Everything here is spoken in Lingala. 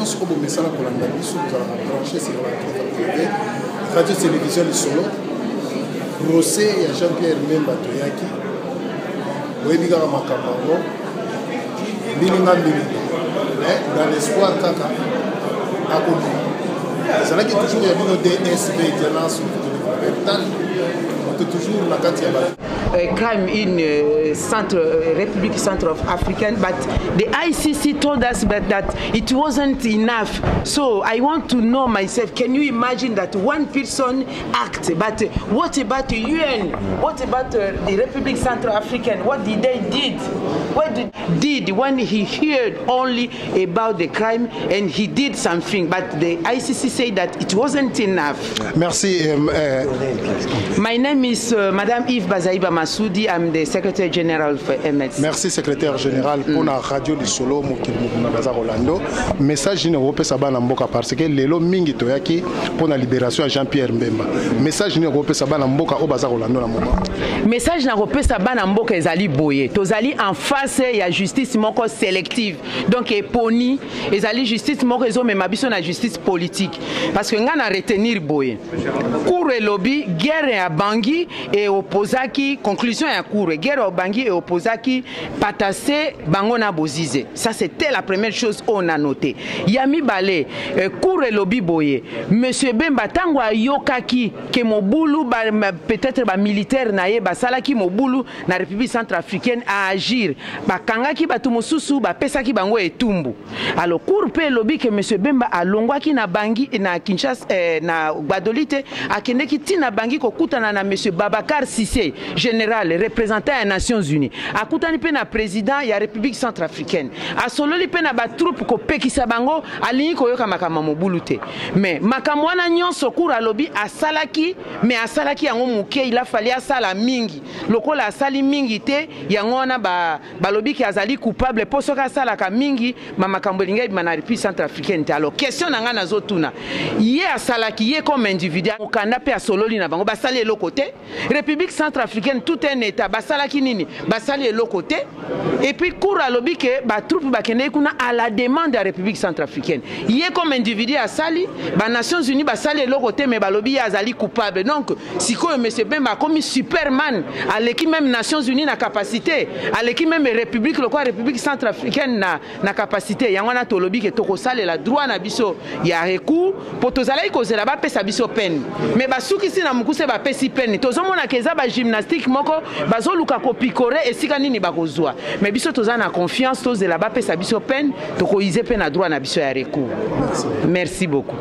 nyonso oyo bomesana kolanda biso, bozalaka branché sur la 3 radio télévision Lisolo. Procès ya Jean-Pierre Mbemba, toyaki, boyebi kaka makambo yango, mbilinga mbilinga, mais dans l'espoir kaka akobima. Ezalaki toujours ya bino DSV Diana Bertal, moto toujours na kati ya bato. Crime in Centre, Republic Central African, but the ICC told us that it wasn't enough. So I want to know myself, can you imagine that one person act, but what about the UN? What about the Republic Central African? What did they did? What did when he heard only about the crime and he did something, but the ICC said that it wasn't enough. Merci. My name is Madame Yves Bazaiba Masudi. I'm the Secretary General for MLC. Merci, secrétaire général. Mpona radio Lisolo, mokili mobimba baza kolanda. Message nini okopesa bana mboka? Parce que lelo mingi toyaki mpona libération ya Jean Pierre Mbemba. Message nini okopesa bana mboka oyo baza kolanda na moment? Message na kopesa bana mboka ezali boye: tozali en face ya justice moko sélective, donc eponi, ezali justice moko ezomema biso na justice politique. Parce que ngai na retenir boye: cour elobi guerre ya Bangi eopposaki, conclusion ya cour, guerre ya Bangi eopposaki Patassé bango na Bozize. Ça, c'était la première chose oyo na noté. Ya mibale, cour elobi boye: monsieur Bemba, ntango ayokaki ke mobulu ba, peut-être bamilitaire na ye basalaki mobulu na République centrafricaine, aagir, bakangaki bato mosusu, bapesaki bango etumbu. Alors cour mpe elobi ke monsieur Bemba alongwaki na Bangi, na Kinshasa, na Gbadolite, akendeki ntina Bangi kokutana na monsieur Babacar Cissé, général représentant ya Nations unies. Akutani mpe na président ya République centrafricaine, asololi mpe na batroupe kopekisa bango, alingi koyoka makambo ya mobulu te. Mais makambo wana nyonso, cour alobi asalaki, mais asalaki yango moke, il a fallu asala mingi. Lokola asali mingi te, yango wana balobi ke azali coupable, mpo soki asalaka mingi, bamakambo elingi ebima na République centrafricaine te. Alors question na ngai nazotuna: ye asalaki, ye comme individu, mokanda mpe asololi na bango, basali eloko te. République centrafricaine, tout un état, basalaki nini? Basali eloko te. Et puis cour alobi ke batroupe bakendeki kuna à la demande ya République centrafricaine. Ye comme individu asali, banations unies basali eloko te, mais balobi ye azali coupable. Donc sikoyo monsieur Bemba akomi superman, aleki même Nations unies na capacité, aleki même république lokola République centrafricaine na capacité. Yango wana tolobi ke tokosalela droit na biso ya recours, mpo tozalaki kozela bapesa biso peine, mais basukisi na mokuse, bapesi peine. Tozomonaka eza bagymnastique moko, bazoluka kopicorer esika nini bakozwa, mais biso toza na confiance. Tozela bapesa biso peine, tokoize mpe na droit na biso ya recours. Merci beaucoup.